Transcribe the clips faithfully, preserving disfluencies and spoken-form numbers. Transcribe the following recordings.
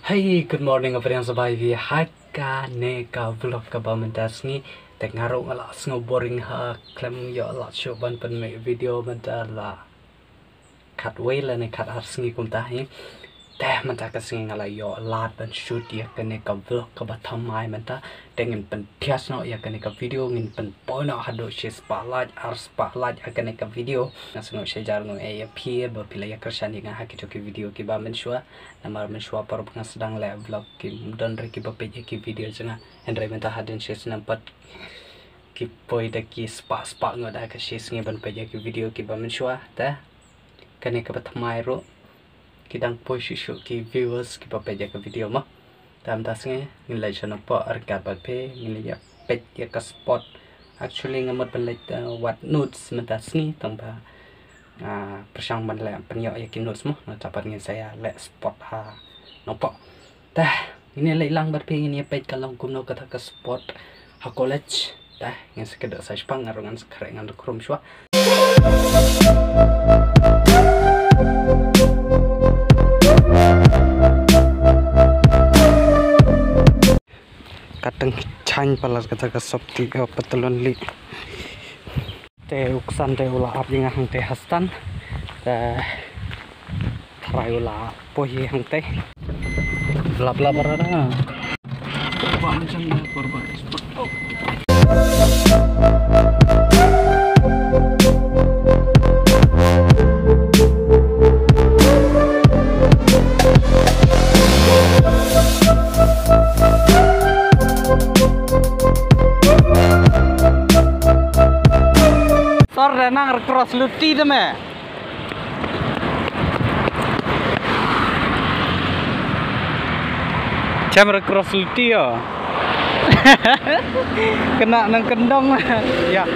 Hey, good morning, a briang sabai vi ha kane ka vlog kaba mynta sngi. Te nga ruh nga la sngew boring ha khlem ïoh lad shuh ban pynmih video mynta la khatwei lane khatar sngi kumta hi. Te mynta ka sngi nga la ïoh lad ban shoot ïa kane ka vlog kaba thymmai mynta. Te ngin pynthias noh ïa kane ka video, ngin pynpoi noh haduh shi spah like, ar spah like ïa kane ka video. Nga sngew sha jar ngam ïa phi ba phi la ïa kyrshan ïa nga ha kito ki video kiba mynshuwa. Namar mynshuwa paralok nga sdang leh vlog kim don re kiba peit ïa ki video jong nga. Hynrei mynta hadien shi snem pat ki poi da ki spah spah ngut ha ka shi sngi ban peit ïa ki video kiba mynshuwa. Te kane kaba thymmai ruh ki dang poi shuh shuh ki viewers kiba peit ïa ka video mo. Te mynta sngi ngin leit sha nongpoh ryngkat bad phi, ngin leit ïa peit ïa ka spot. Actually nga mut ban leit, uh, wad notes mynta sngi tang ba, uh, pyrshang ban leh pynïoh ïa ki notes mo, nangta pat ngin sa ïa leh spot ha nongpoh. Te ngin ïa leit lang bad phi, ngin ïa peit ka long kumno kata ka spot ha college. Te ngin sa kdew sa shipang, nga ruh ngan sa khreh ngan ruh khrum shuwa. Ka teng chain palat kata ka sopti ka patalon li. Te u ksan te u la ap ïa nga hangte ha stand. Te tharai u la poi hi hangte. Bla bla bla bla. Ba ni chang da por ba. Sor re nang re cross luti de me. Chem re cross luti yo. Kena nang kendong. Ya.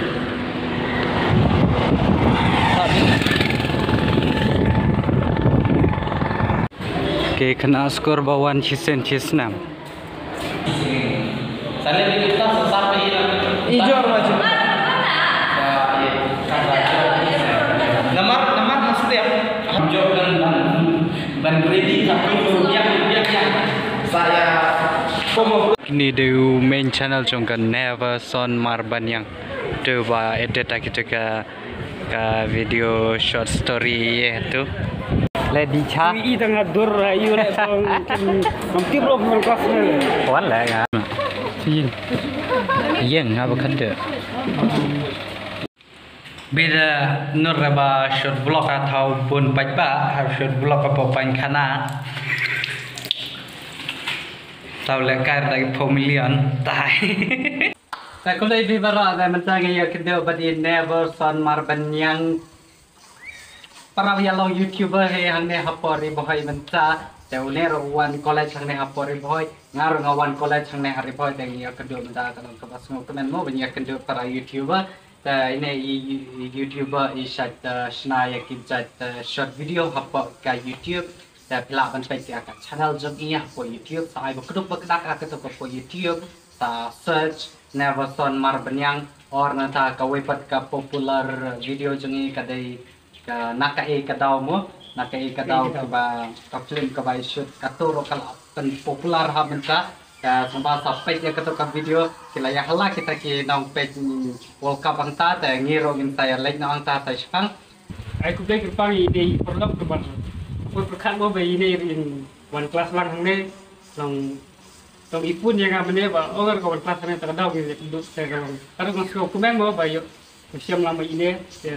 Oke, kena skor ba wan chisen chisnam. Ijor macam. Namar, namar mesti ya. Jor dan, dan, dan ready satu yang, yang, yang. Saya komo. Ini deu main channel jong ka Never Son Marbaniang. Deu ba edit aki tu ka Ka video short story ye tu. Lady cha. I tang adur ayu le tong. Ngam tip lo pun kelas ne. Wan le nga. Yin. Yin nga ba khade. Bida nur ba short vlog a thaw bun paj ba ha short vlog a popan khana. Thaw le kar da phew million tai. Te khublei phi baroh, te mynta ngi ïa kynduh bad i Never Son Marbaniang. Para ïa long YouTuber hi hangne hapoh Ri Bhoi mynta. Te une ruh wan college hangne hapoh Ri Bhoi. Nga ruh nga wan college hangne ha Ri Bhoi, te ngi ïa kynduh mynta ka long kaba sngewkmen mo ban ïa kynduh para YouTuber. Te ine i, i, i YouTuber i shait, eh, shna ïa ki jait, eh, short video hapoh ka YouTube. Te phi lah ban peit ïa ka channel jong i hapoh YouTube, sa ai ba kduk ba kdak ha kato ka hapoh YouTube, sa search Never Son Marbaniang, or nangta kawei pat ka popular video jong i ka dei ka Na Kaei Ka Daw mo, Na Kaei Ka Daw, kiba ka film kaba i shoot, kato ruh ka la pynpopular ha mynta. Te sngewbha sa peit ïa kato ka video, ki la ïa hala kita ki nongpeit, mm, World Cup hangta, te ngi ruh ngin sa ïa leit noh hangta sa shipang. Ai khublei kyrpang ïa ine i paralok namar pyrkhat mo ba ine i wan klas lang hangne, long long i phone ïa nga mynne ba ong ka wan klas hangne, ta ka daw ngi leit duk te ka long. Ka ruh nga sngewkmen mo ba ïoh ka shem lang ba ine te,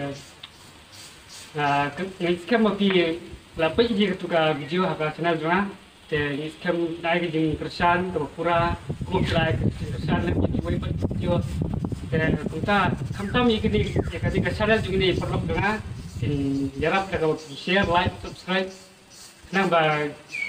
ah, ngi skhem ba phi la peit ïa katu ka video ha ka channel jong nga. Te ngi skhem nai ka jingkyrshan kaba pura, kumba phi la ai ka jingkyrshan lem ïa kiwei pat ki video. Te kumta khamtam ïa kane, ïa kane ka channel jong ine i paralok jong nga. Kin ïarap da kaba phi share, like, subscribe. Khnang ba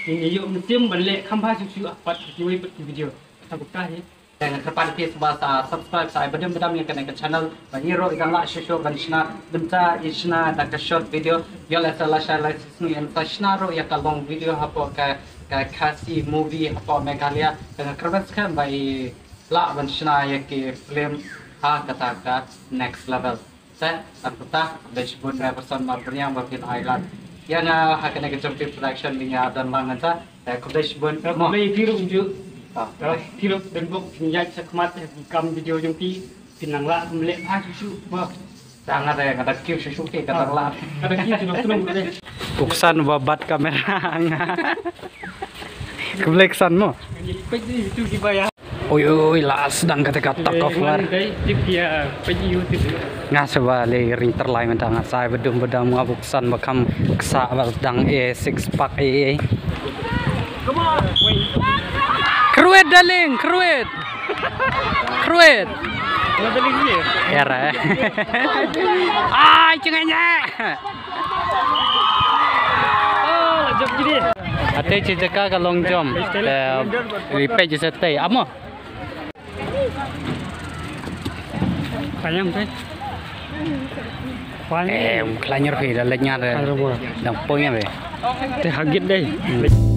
ngin ïoh mynsiem ban leh kham bha shuh shuh ha pat ïa kiwei pat ki video. Kata kumta hi. Te nga kyrpad ïa phi sngewbha sa subscribe, sa ai badem badem ïa kane ka channel. Ba ngi ruh i dang lah shuh shuh ban shna, mynta i shna da ka short video. Ïoh lehse lashai lashisngi yn sa shna ruh ïa ka long video hapoh ka, ka Khasi movie hapoh Meghalaya. Te nga kyrmen skhem ba i lah ban shna ïa ki film ha kata ka next level. Te, tang kumta, khublei shibun Never Son Marbaniang ba phi la ai lad. Ïa nga ha kane ka Jong Phi Production, nga don lang mynta. Eh, khublei shibun. Khublei phi ruh kumjuh. Ah, phi ruh don bok phin ïaid shakhmat, eh, kam video jong phi, phin nang lah kumleh ah shuh shuh. Bah. Tang ada, ada kiew shuh shuh ke, kata lah. Ada kiew shuh shuh. Uksan ba bat kamera nga. Khublei ksan mo. Peit ni tu ki ba ïa. Oi oi, la sdang kata ka tug of war. Dei tip ïa, peit ni tu. Nga sa ba leh ring tyrlai mynta, nga sa ai ba dum ba dam, nga buk san ba kham ksa ba sdang eh, six pack eh, eh. Kruet darling, kruet. Kruet. Era eh. Ai, cengeng eh. Oh, jump gini. Ate chi jaka ka long jump. Te ri peit ji sa tei. Amo. Khlaiñ te. Khlaiñ. Em, khlaiñ nyor phi da leit ngar. Khlaiñ rubuh. Dang poi ngar be. Te hagit dei. Hmm.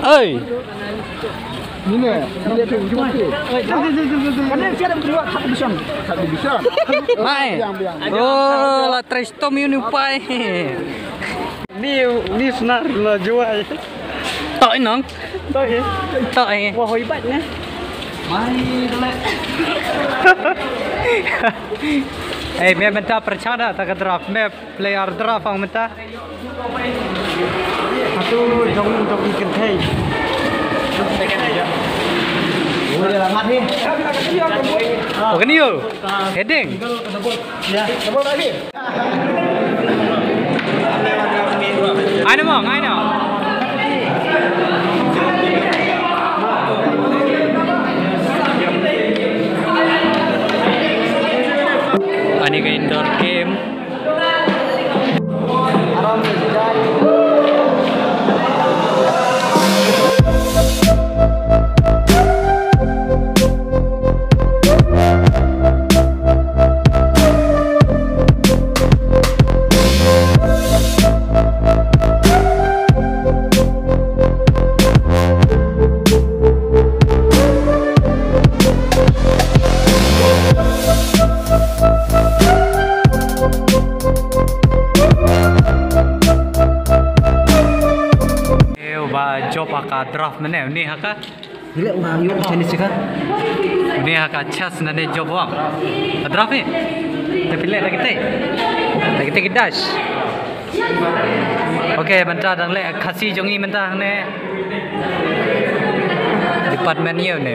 Oi. Ni ne, ni ne tu, jom tu. Kan ni siapa yang kedua, satu bisa. Satu bisa. Mai. Biang, biang. Oh, la trei shitom ïa une u pai. Ni, ni snar la juai. Tok i nong. Tok i. Tok i. Wah, hoi bat ne. Mai dole. Hei, me mynta pyrshah da ta ka draft, me player draft ong mynta. Atu jong jong i kynthei. Oh, dia langat ni. Oh, kena yo. Heading. Ya, double lagi. Ai no mo, ai no. Ani ka indoor game. Ew ba job ha ka draft mane, ni ha ka? Bila ba yo tennis ka? Ni ha ka chess na ne job wa. Ka draft ni. Tapi le lagi te. Lagi te ki dash. Okay, mynta dang leh Khasi jong ngi mynta hangne. Department ïa ne.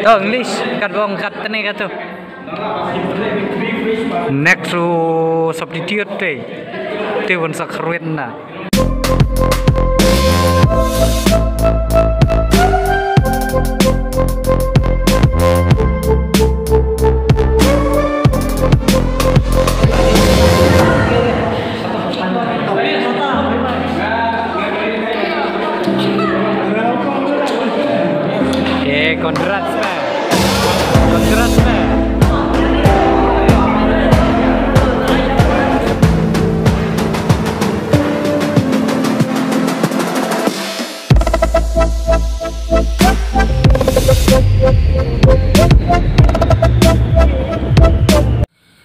Oh, English, kat bong kat tene kat tu. Next to substitute te. Te wan sa khrwet na. Eh, congrats, man. Congrats, man.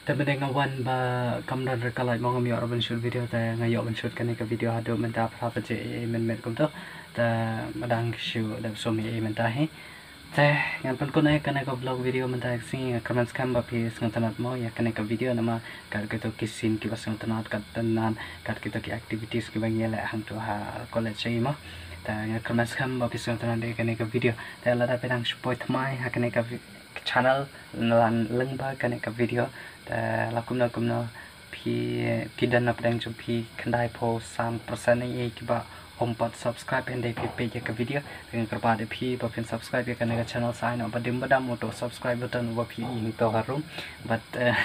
Te mynta nga wan ba kam don re ka light mo, ngam ïoh ban shoot video, te nga ïoh ban shoot kane ka video haduh mynta phra baje mynmiet kumto. Te ma dang shu dep sum ïa mynta hi. Te ngan pynkut ïa kane ka vlog video mynta ka sngi, nga kyrmen skhem ba phi sngewtynnat mo ïa kane ka video, namar kat kito ki scene kiba sngewtynnat, kat tynnat, kat kito ki activities kiba ngi leh hangto ha college hi mo. Te nga kyrmen skhem ba phi sngewtynnat ïa kane ka video. Te lada phi dang shu poi thymmai ha kane ka vi-, channel, lan lyngba kane ka video. Te la kumno kumno phi, phi don na pdeng jong phi khyndai phew san percent ïa kiba ym pat subscribe hynrei phi peit ïa ka video. Te nga kyrpad ïa phi ba phin subscribe ïa kane ka channel, sa ai noh ba dim ba dam uto subscribe button uba phi ïohi hangto harum. Bad, eh,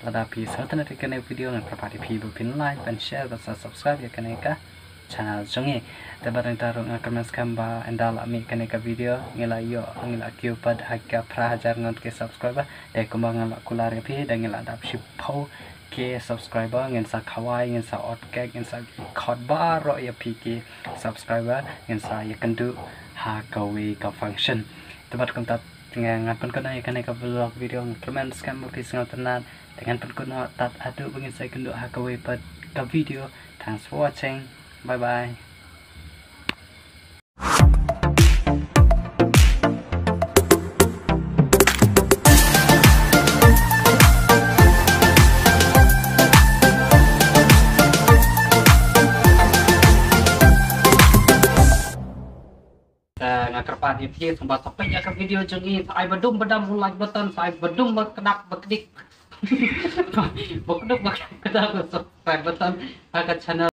lada phi sngewtynnat ïa kane ka video, nga kyrpad ïa phi ba phin like, ban share, ban sa subscribe ïa kane ka channel jong ngi. Te bad nangta ruh nga kyrmen skhem ba ynda la mih kane ka video ngi la ïoh, ngi la kiew pat ha ka phra hajar ngut ki subscriber. Te kumba nga la kular ïa phi, da ngi la dap shiphew ki subscriber, ngin sa khawai, ngin sa ot cake, ngin sa khot baroh ïa phi ki subscriber, ngin sa ïakynduh ha kawei ka function. Te bad kumta nga, ngan pynkut ïa kane ka vlog video, nga kyrmen skhem ba phi sngewtynnat. Te ngan pynkut noh tad haduh ba ngin sa ïakynduh ha kawei pat ka video. Thanks for watching. Bye bye. Eh, nga kyrpad ïa phi, sngewbha sa peit ïa ka video jong ngi, sa ai ba dum ba dam u like button, sa ai ba dum ba kdak ba kdik. Ba kduk ba kdak ba subscribe button ha ka channel.